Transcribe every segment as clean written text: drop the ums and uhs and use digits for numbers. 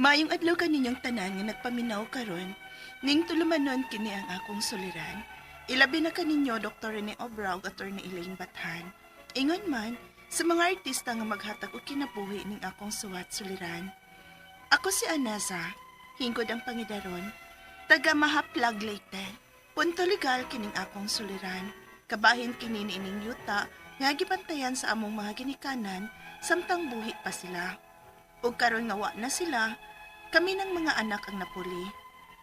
Maayong adlaw kaninyong tanan nga nagpaminaw karon, ning tulumanon kini ang akong suliran. Ilabi na kaninyo Dr. Rene Obra ug Attorney Elaine Bathan. Ingon man sa mga artista nga maghatag og kinabuhi ning akong suwat suliran. Ako si Anasa, hingkod ang pangidaron, taga Mahaplag, Leyte. Punto legal kining akong suliran. Kabahin kini niining yuta nga gibantayan sa among mga ginikanan samtang buhi pa sila. Ug karon nga wa na sila, kami ng mga anak ang napuli.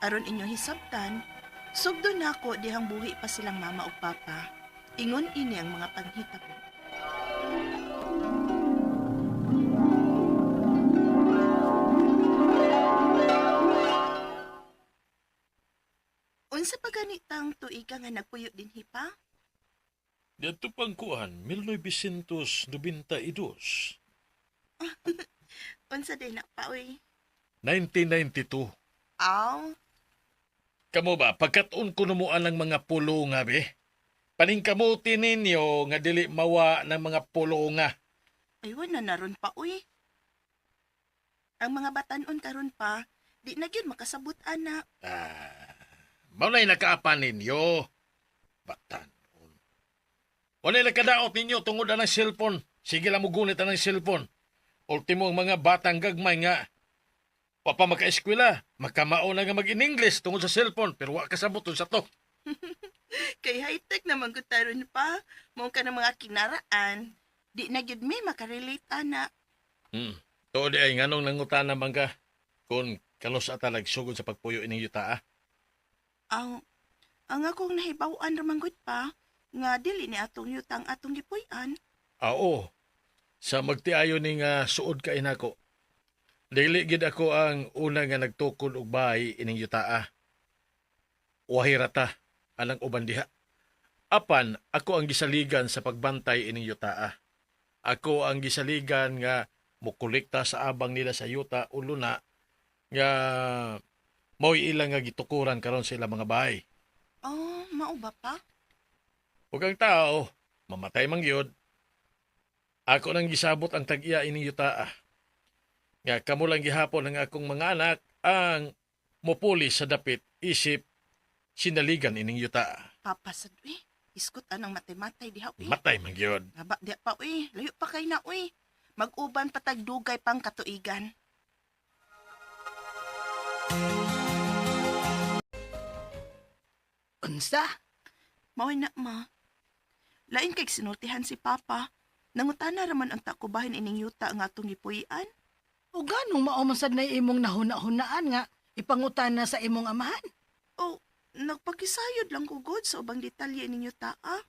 Aron inyong hisabtan, sugdo nako dihang buhi pa silang mama ug papa. Ingon ini ang mga panghitabo. Unsa pa ganitang tuiga nga nagpuyo dinhi pa? Dito pang kuan, 1992. Unsa din na pa oy? 1992. Aw, Kamo ba, pagkatun ko numuan ang mga pulo nga be? Paningkamuti ninyo nga dili mawa ng mga pulo nga. Ay wala na ron pa uy. Ang mga batanon karon pa, di na gyud makasabot ana. Ah, mao na'y nakaapan ninyo. Batanon. Wala'y nakadaot ninyo tungod ang cellphone. Sige lang mo gunit ang cellphone. Ultimo ang mga batang gagmay nga wa pa makaeskwela, makamao na nga mag-in-English tungod sa cellphone, pero wa kasabot sa to. Kay high-tech naman gud taron pa. Mao ka ng mga kinaraan. Di na gyud mi makarelate ana. Tuod di ay nganong nangutana man ka kung kanos ata nagsugod sa pagpuyo ining yuta ah. Ang akong nahibaw-an ra man gud pa nga dili ni atong yutang atong gipuy-an. Ah, oo. Sa magtiayo ni nga suod ka inako. Dili gid ako ang una nga nagtukod og bahay ining yuta ah. Wahirata anang uban diha. Apan ako ang gisaligan sa pagbantay ining yuta ah. Ako ang gisaligan nga mokolekta sa abang nila sa yuta o luna nga mao'y ilang nga gitukuran karon sa ilang mga bahay. Oh, mao ba pa? Ug ang tao, mamatay man gyud. Ako nang gisabot ang tag-iya ining yuta ah. Nga kamo lang gihapon ang akong mga anak ang mupuli sa dapit isip sinaligan ining yuta. Papa sad uy. Iskot anang matay-matay diha uy. Matay man gyud. Haba diha pa uy. Layo pa kay na uy. Mag-uban patag dugay pang katuigan. Unsa? Mao na ma. Lain kay sinultihan si Papa. Nangutana raman ang takubahin ining yuta nga atong gipuy-an. O ganong mao man sad na imong nahuna-hunaan nga ipangutana sa imong amahan? O, nagpakisayod lang ko god sa ubang detalye ining yuta ah.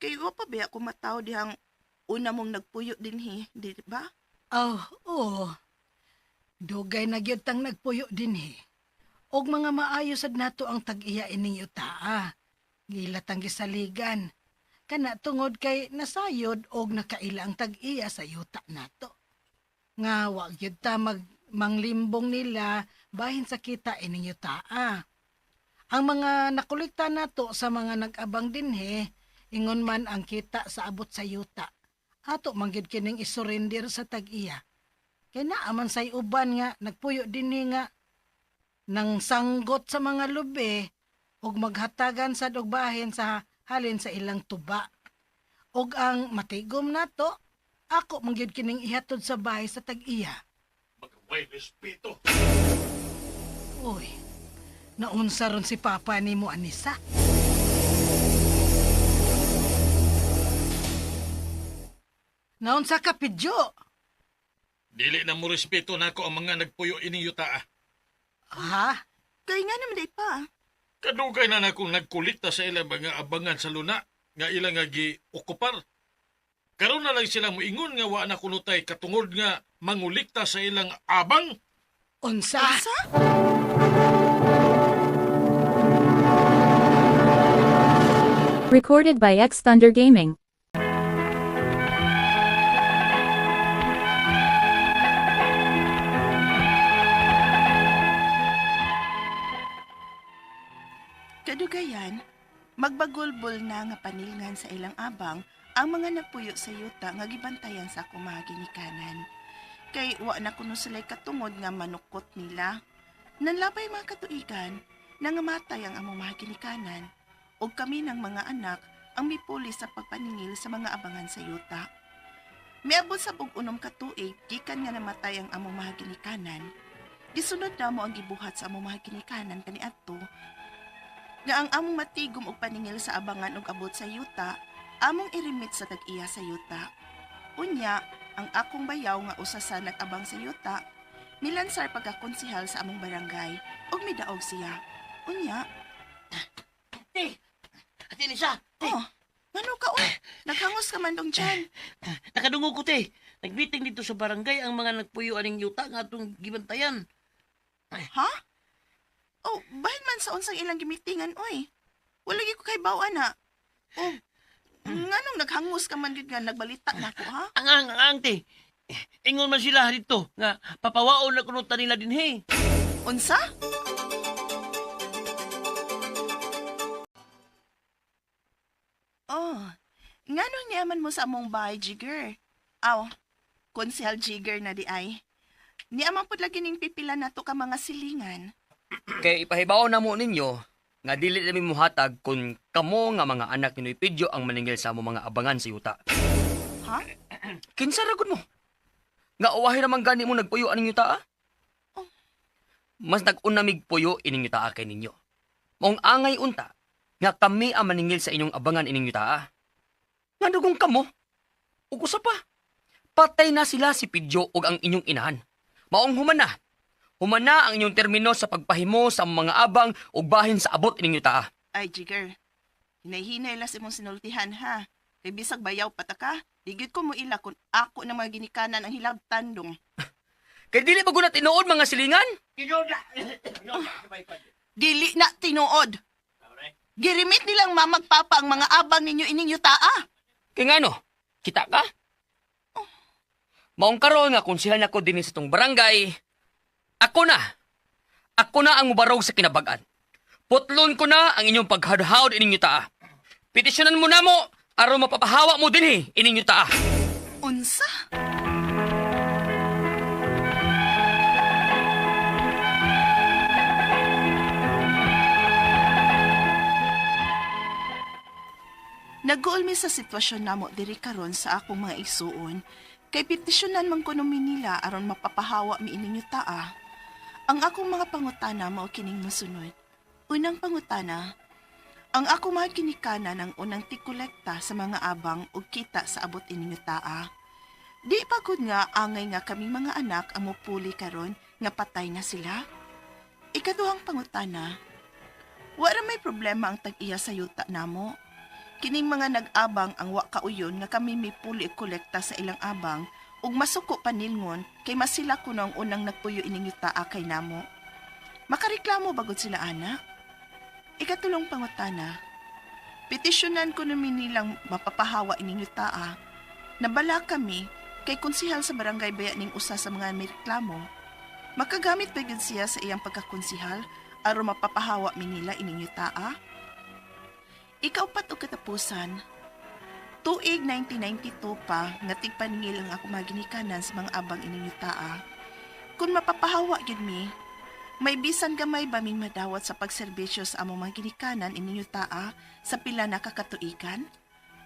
Kay wa pa biya ko mataw dihang una mong nagpuyo dinhi, di ba? Oh, oo. Dugay na gyud tang nagpuyo dinhi. Og mga maayo sad nato ang tag-iya ining yutaa. Gila tang gisaligan. Kana tungod kay nasayod og nakaila ang tag-iya sa yuta nato. Nga wa gyud ta mag manglimbong nila bahin sa kita ining yutaa. Ang mga nakolekta nato sa mga nag-abang dinhi, ingon man ang kita sa abot sa yuta. Ato man gyud kining isurrender sa tag-iya. Kay naa man say uban nga nagpuyo dinhi nga nang sanggot sa mga lubi ug maghatagan sad og bahin sa halin sa ilang tuba. Ug ang matigom nato, ako man gyud kining ihatod sa bahay sa tag-iya. Magaway respeto. Uy, naunsa ron si Papa nimo Anisa? Naunsa ka, Pidyo? Dili na mo respeto nako ang mga nagpuyo ining yuta ah. Ha? Kay nga naman day pa. Kadugay na nakong nagkolekta sa ilang mga abangan sa luna nga ilang nga gi-okupar. Karon na lang sila moingon nga wa na kunutay katungod nga mangulikta sa ilang abang. Unsa? Unsa? Recorded by X Thunder Gaming. Kadugayan, magbagulbol na nga panilngan sa ilang abang ang mga nagpuyo sa yuta nga gibantayan sa akong mga ginikanan. Kay wa na kuno sila'y katungod nga manukot nila. Nanlabay mga katuigan, nangamatay ang among mga ginikanan, ug kami ng mga anak ang mipuli sa pagpaningil sa mga abangan sa yuta. Miabot sa bug-unom ka tuig gikan nga namatay ang among mga ginikanan. Gisunod namo ang gibuhat sa among mga ginikanan kaniadto nga ang among matigom og paningil sa abangan og abot sa yuta, among irimit sa tag-iya sa yuta. Unya, ang akong bayaw nga usa sa nag-abang sa yuta, milansar pagkakonsihal sa among barangay ug midaog siya. Unya, Te! Ate Elisa! Te! Oh, ngano ka oy? Naghangos ka man dong dyan. Nakadungog ko, te. Nag-meeting dito sa barangay ang mga nagpuyo aning yuta nga atong gibantayan. Ha? Oh, bahin man sa unsang ilang gimitingan oy. Wala gyud ko kay bawa na. Oh, nganong naghangos ka man gyud nga nagbalita nako ha? Ang, te. Ingon man sila dito nga papawaon na kuno ta nila dinhi. Unsa? Oh, nganong niaman mo sa among bahay, Jigger? Aw, konsehal Jigger na di ay. Niaman pud lagi ning pipila nato ka mga silingan. Kay ipahibaw na mo ninyo nga dili nami muhatag kung kamo nga mga anak ni Noy Pedyo ang maningil sa amo mga abangan sa yuta. Ha? Kinsa ra gud mo? Nga uwahi ra man gani mo nagpuyo aning yuta ah? Oh. Mas nag-una mig puyo ining yuta ah kay ninyo. Maong angay unta nga kami ang maningil sa inyong abangan ining yuta ah. Nga dugong kamo? Ug usa pa. Patay na sila si Pedyo ug ang inyong inahan. Maong humana. Humana ang inyong termino sa pagpahimo sa mga abang ug bahin sa abot ining yuta ah. Ay, Jigger. Hinay-hinay lang sa imong sinultihan, ha? Kay bisag bayaw pataka, di gyud ko moila kung ako ng mga ginikanan ang hilabtan dong. Kay dili ba guna tinuod mga silingan? Dili na tinuod. Girimit nilang mamagpapa ang mga abang ninyo ining yutaa. Kay ngano, kita ka? Maong karon nga konsehal nako dinhi sa tong barangay, ako na. Ako na ang mubarog sa kinabag-an. Putlon ko na ang inyong paghadhawd ining yutaa. Petisyonan mo na mo aron mapapahawa mo dinhi ining yutaa. Unsa? Nag-uulmi sa sitwasyon namo diri karon sa akong mga igsuon kay petisyonan man kuno mi nila aron mapapahawa mi ining yutaa. Ang akong mga pangutana mao kining mosunod. Unang pangutana, ang ako mga ginikanan ang unang tikolekta sa mga abang ug kita sa abot ining yutaa. Di pa gud nga angay nga kaming mga anak ang mupuli karon nga patay na sila. Ikaduhang pangutana, wa ra may problema ang tag-iya sa yuta namo. Kining mga nag-abang ang wa kauyon nga kami mipuli og kolekta sa ilang abang ug masuko pa nilngon kay masila kuno ang unang nagpuyo ining yutaa kay namo. Makareklamo bagod sila ana? Ikatulong pangutana, petisyonan ko namin nilang mapapahawa ining yutaa. Nabala kami kay konsihal sa barangay baya ning usa sa mga may reklamo. Makagamit ba gyud siya sa iyang pagkakonsihal aron mapapahawa mi nila ining yutaa? Ikaupat og katapusan, tuig 1992 pa nga tigpaningil ang ako maginikanan sa mga abang ining yutaa. Kung mapapahawa gyud mi, may bisan gamay ba ming madawat sa pagserbisyo sa among mga ginikanan ining yutaa sa pila na kakatuigan?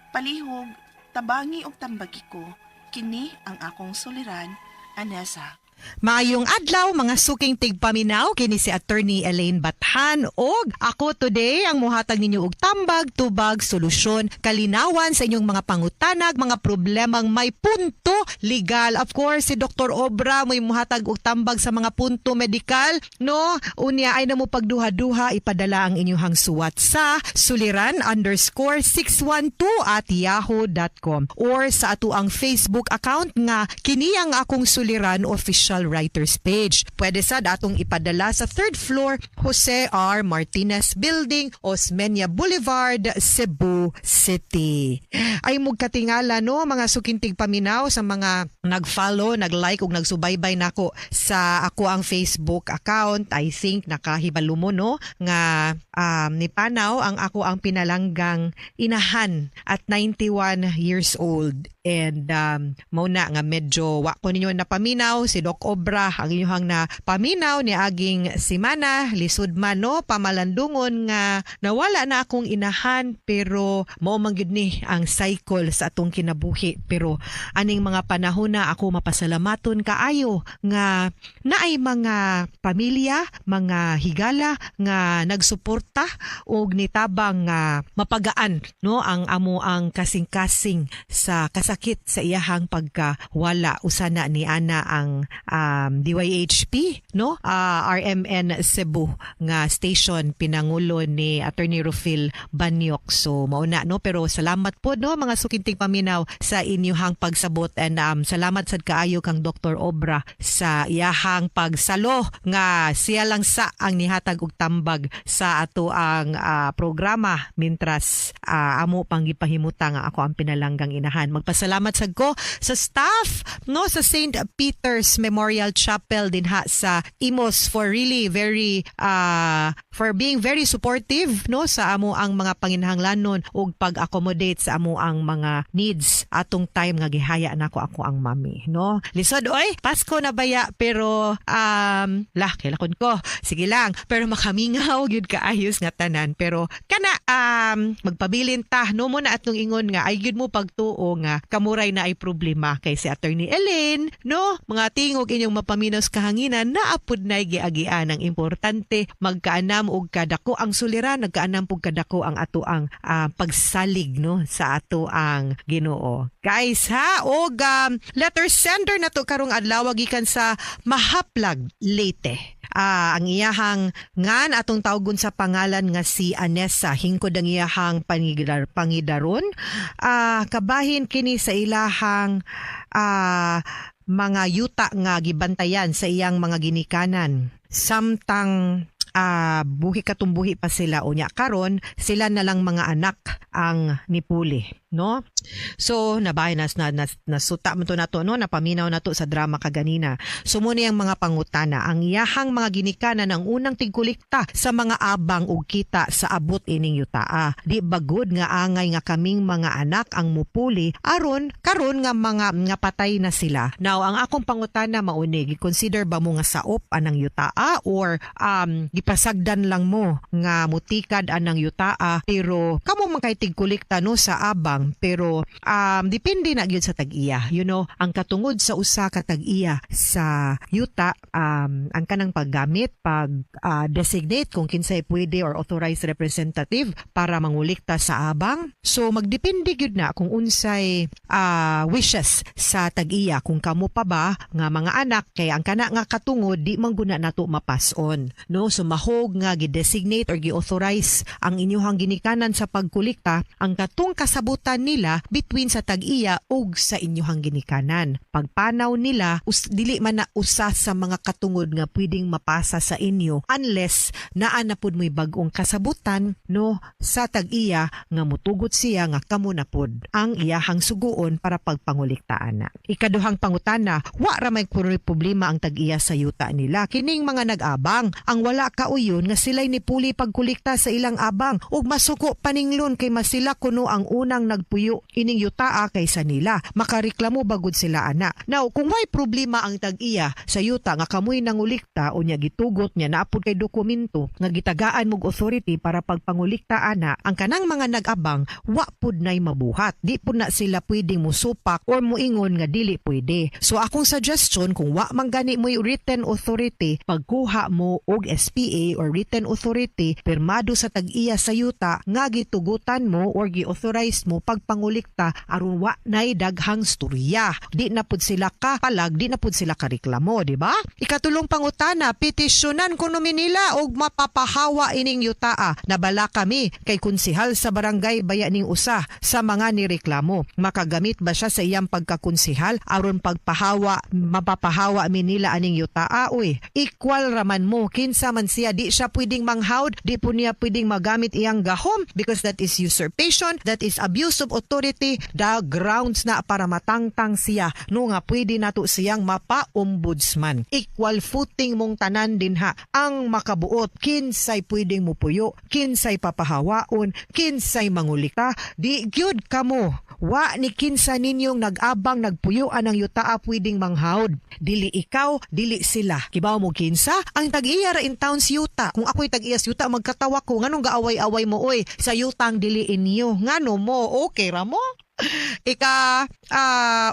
Palihog, tabangi og tambagi ko, kini ang akong suliran, Anessa. Maayong adlaw mga suking tigpaminaw, kini si Attorney Elaine Bathan og ako today ang muhatag ninyo og tambag, tubag, solusyon, kalinawan sa inyong mga pangutanag, mga problemang may punto legal. Of course, si Dr. Obra mo'y muhatag og tambag sa mga punto medikal, no? Unya ay na mo pagduha-duha, ipadala ang inyong suwat sa suliran_612@yahoo.com or sa ato ang Facebook account nga kini ang akong Suliran Official Writers page. Pwede sad atong ipadala sa third floor, Jose R. Martinez Building, Osmeña Boulevard, Cebu City. Ay mugkatingala no mga sukintig paminaw sa mga nag-follow, nag-like ug nagsubaybay nako sa ako ang Facebook account. I think nakahibalo mo no nga ni Panaw ang ako ang pinalanggang inahan at 91 years old. And mao na nga medyo wa ko ninyo napaminaw. Si Doc Obra ang inyong na paminaw ni aging simana. Lisod man, no, pamalandungon nga nawala na akong inahan, pero mao man gyud ni ang cycle sa atong kinabuhi. Pero aning mga panahon na ako mapasalamaton kaayo nga naay mga pamilya, mga higala nga nagsuporta og nitabang nga mapagaan, no, ang amo ang kasing-kasing sa kasakit sa iyahang pagkawala. Usa na ni ana ang DYHP, no, RMN Cebu nga station, pinangulo ni Attorney Rufil Banyok. So mao na, no, pero salamat po, no, mga sukinting paminaw sa inyuhang pagsabot and salamat sad kaayo kang Dr. Obra sa iyahang pagsalo nga siya lang sa ang nihatag og tambag sa ato ang programa mintras amo pang gipahimuta nga ako ang pinalanggang inahan. Magpasalamat sad ko sa staff, no, sa St. Peter's Memorial Chapel dinha sa Imus for really very for being very supportive, no, sa amo ang mga panginahanglanon ug pag-accommodate sa amo ang mga needs atong time nga gihaya nako ako ang mami, no. Lisod oy, Pasko na baya, pero lah kilakon ko, sige lang, pero makamingaw gyud kaayos nga tanan. Pero kana magpabilin ta, no, mo na atong ingon nga ay gyud mo pagtuo nga kamuray na ay problema kay si Attorney Ellen, no, mga tingog inyong mapaminaw sa kahanginan, naapod na giagian. Ang importante, magkaanam og kadako ang suliran, nagkaanam pug kadako ang ato ang pagsalig, no, sa ato ang Ginoo, guys, ha. Og letter sender na to karong adlaw gikan sa Mahaplag, Leyte. Ang iyahang ngan atong tawgon sa pangalan nga si Anessa. Hingkod ang iyahang pangidaron. Kabahin kini sa ilahang mga yuta nga gibantayan sa iyang mga ginikanan samtang buhi katumbuhi pa sila. Unya karon sila na lang mga anak ang nipuli, no. So nabay nas na, nas, nasuta man to nato, no, napaminaw nato sa drama kaganina. So mo ang mga pangutana: ang iyahang mga ginikanan ang unang tigkulikta sa mga abang ug kita sa abot ining yutaa. Di bagod nga angay nga kaming mga anak ang mupuli aron karon nga mga nga patay na sila? Now, ang akong pangutana mauni, gi-consider ba mo nga saop anang yutaa or gipasagdan lang mo nga mutikad anang yutaa, pero kamo man kay tigkulikta, no, sa abang? Pero depende na gyud sa tag-iya. Ang katungod sa usa ka tag-iya sa yuta, ang kanang paggamit, pag designate kung kinsay pwede or authorized representative para mangulikta sa abang. So magdepende gyud na kung unsay wishes sa tag-iya, kung kamo pa ba nga mga anak, kay ang kana nga katungod di man guna nato mapass on, no. So mahog nga gi-designate or gi-authorize ang inyuhang ginikanan sa pagkulikta, ang katong kasabutan nila between sa tag-iya ug sa inyuhang ginikanan. Pagpanaw nila, dili man na usa sa mga katungod nga pwedeng mapasa sa inyo unless naa na pud mo'y bag-ong kasabutan, no, sa tag-iya nga mutugot siya nga kamo na pud ang iyahang suguon para pagpanguliktaan na. Ikaduhang pangutana, wa ra may kunoy problema ang tag-iya sa yuta nila. Kining mga nag-abang, ang wala kauyon nga sila'y nipuli pagkulikta sa ilang abang ug masuko paninglon kay masila kuno ang unang nagpuyo ining yutaa kaysa nila. Makareklamo bagud sila ana? Now, kung may problema ang tag-iya sa yuta nga kamoy nangulikta o niya gitugot niya naapod kay dokumento nga gitagaan mog authority para pagpangulikta ana, ang kanang mga nag-abang wa pud nay mabuhat. Di pud na sila pwedeng musupak or muingon nga dili pwede. So akong suggestion, kung wa man gani mo'y written authority, pagkuha mo og SPA or written authority pirmado sa tag-iya sa yuta nga gitugutan mo or gi-authorize mo pagpangulikta aron wa nay daghang storya. Di na pud sila ka palag, di na pud sila kareklamo, di ba? Ikatulong pangutana, petisyonan kuno mi nila og mapapahawa ining yutaa. Nabala kami kay konsihal sa barangay baya ning usa sa mga nireklamo. Makagamit ba siya sa iyang pagkakonsihal aron pagpahawa, mapapahawa mi nila aning yutaa? Uy, equal raman mo kinsa man siya. siya. Di siya pwedeng manghawd, di po niya pwedeng magamit iyang gahom because that is usurpation, that is abuse of authority, the grounds na para matangtang siya, no, nga pwede nato siyang mapa-ombudsman. Equal footing mong tanan dinha ang makabuot kinsay pwedeng mupuyo, kinsay papahawaon, kinsay mangulikta. Di gyud kamo, wa ni kinsa ninyong nag-abang nagpuyo anang yutaa pwedeng manghawd. Dili ikaw, dili sila. Kibaw mo kinsa ang tag-iya ra in town sa yuta. Kung ako'y tag-iya sa yuta, magkatawa ko, nganong gaaway-away mo oy sa yutang dili inyo? Ngano mo okay ra mo? Ika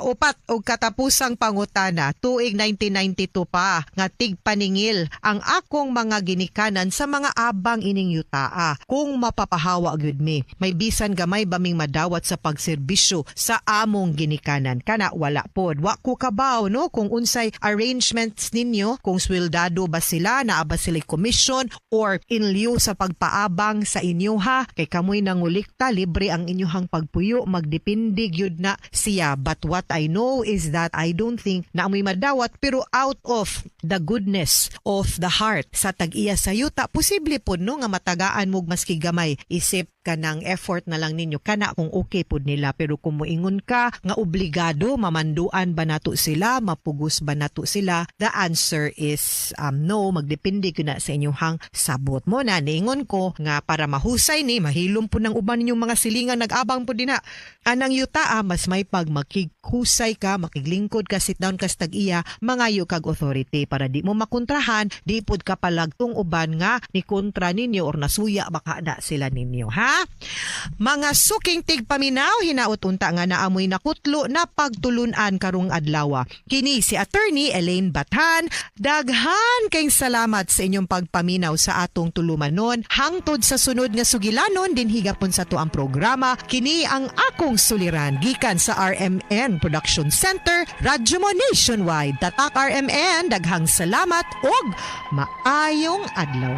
upat og katapusang pangutana, tuig 1992 pa nga tigpaningil ang akong mga ginikanan sa mga abang ining yutaa. Kung mapapahawa gyud mi, may bisan gamay ba ming madawat sa pagserbisyo sa among ginikanan? Kana wala pod. Wa ko kabaw, no, kung unsay arrangements ninyo, kung sweldado ba sila, naa ba sila commission or in lieu sa pagpaabang sa inyo ha, kay kamoy nangulikta, libre ang inyuhang pagpuyo, magdepende gyud na siya. But what I know is that I don't think na amoy madawat, pero out of the goodness of the heart sa tag-iya sa yuta, posible pod, no, nga matagaan mo maski gamay isip kanang effort na lang ninyo kana kung okay pod nila. Pero kung moingon ka nga obligado mamanduan ba nato sila, mapugos ba nato sila, the answer is no. Magdepende gyud na sa inyong sabot mo na niingon ko nga para mahusay ni mahilom po ng uban ninyong mga silingan nag-abang po dinha anang yuta. Mas may pag makighusay ka, makiglingkod ka, sit down ka sa tag-iya, mangayo kag authority para di mo makontrahan, di pud ka palagtong uban nga ni kontra ninyo or nasuya baka na sila ninyo, ha? Mga suking tigpaminaw, hinaot unta nga naamoy nakutlo na pagtulunan karong adlaw. Kini si Attorney Elaine Bathan. Daghan kayong salamat sa inyong pagpaminaw sa atong tulumanon. Hangtod sa sunod nga sugilanon dinhi gapon sa atuang programa. Kini ang akong suliran gikan sa RMN Production Center, Radyo Mo Nationwide. Tatak RMN, daghang salamat og maayong adlaw.